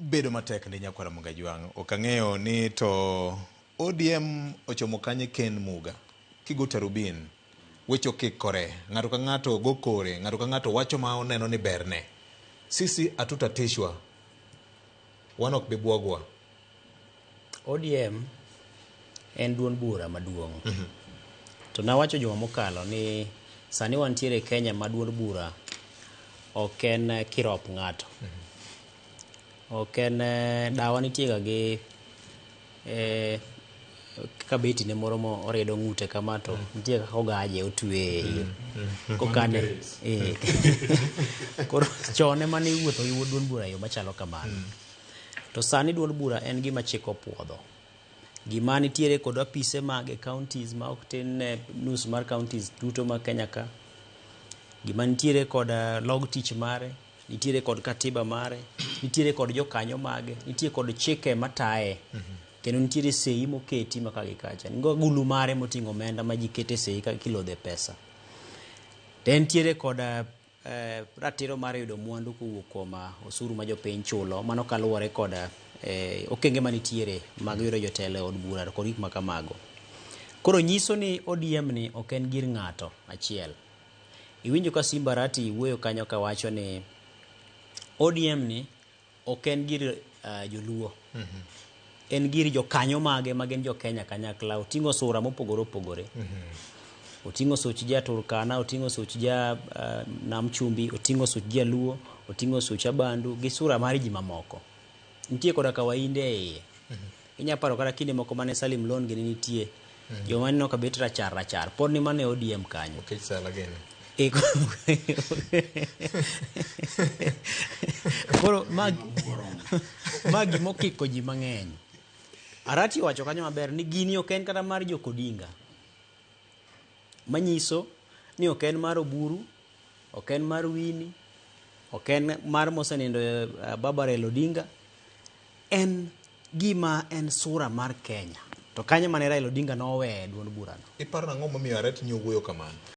Bedo matek ndi nyakwara Mugajwang'. Ok ang'eyo ni to ODM ochomo kanye Ken Muga. Kigo tarubin, weche okikore, ng'ato ka ng'ato go kore, ng'ato ka ng'ato wacho ma oneno ni berne. Sisi hatutatishwa, wan ok bi bwogwa. ODM en duond bura maduong'. To nawacho juma mokalo ni sani wantiere e Kenya ma duond bura ok en kirop ng'ato. Ok en dawa nitie ga gi kabeti ne moro mo oriedo ng'ute kama to nitie kaka ogaje otweye e iye. Kokane. Koro chon ema ne iwuotho gi duond bura e yo machalo kamano. To sani duond bura en gima chik opuodho. Gima nitiere kod apise mage counties ma ok tin ne nus mar counties duto ma Kenya ka. Gima nitiere kod log tich mare, nitiere kod katiba mare, nitiere kod jokanyo mage, nitie kod chike mataye. Kendo nitiere seyi moketi ma ka gi kacha. Nigo agulu mare moting'o omenda ma ji kete seyi ka kilodhe pesa. To entiere kod ratiro mar yudo mwandu kowuok kuom osuru ma jopiny chulo. Mano kaluwore kod okenge manitiere mag yudo jotelo e od bura kod gik ma kamago. Koro nyiso ni ODM ni ok en gir ng'ato achiel. Iwinjo ka Simba Arati wuoyo kanyo kawacho ni ODM ni ok en gir joluo. En gir jokanyo mage ma gin jo Kenya kanyakla. Oting'o sura mopogore opogore. Oting'o such ja Turkana, oting'o such ja Nam Chumbi, oting'o such Jaluo, oting'o such Abandu gi sura mar ji mamoko. Nitie koda ka Wainde e iye. Inya paro kata kinde moko mane Salim Lone gini nitie. Joma neno ka bet rachar rachar. Pod ni mane ODM kanyo. Okech Sala gini. Koro ma ma gima okiko ji mang'eny. Arati owacho kanyo maber ni gini ok en kata mar Jokodinga. Manyiso ni ok en mar Oburu, ok en mar Winnie, ok en mar mosenindo Baba Raila Odinga. En gima en sura mar Kenya. To kanyo mane Raila Odinga noweye duond burano. Iparo nang'o momiyo Arati ne owuoyo kamano?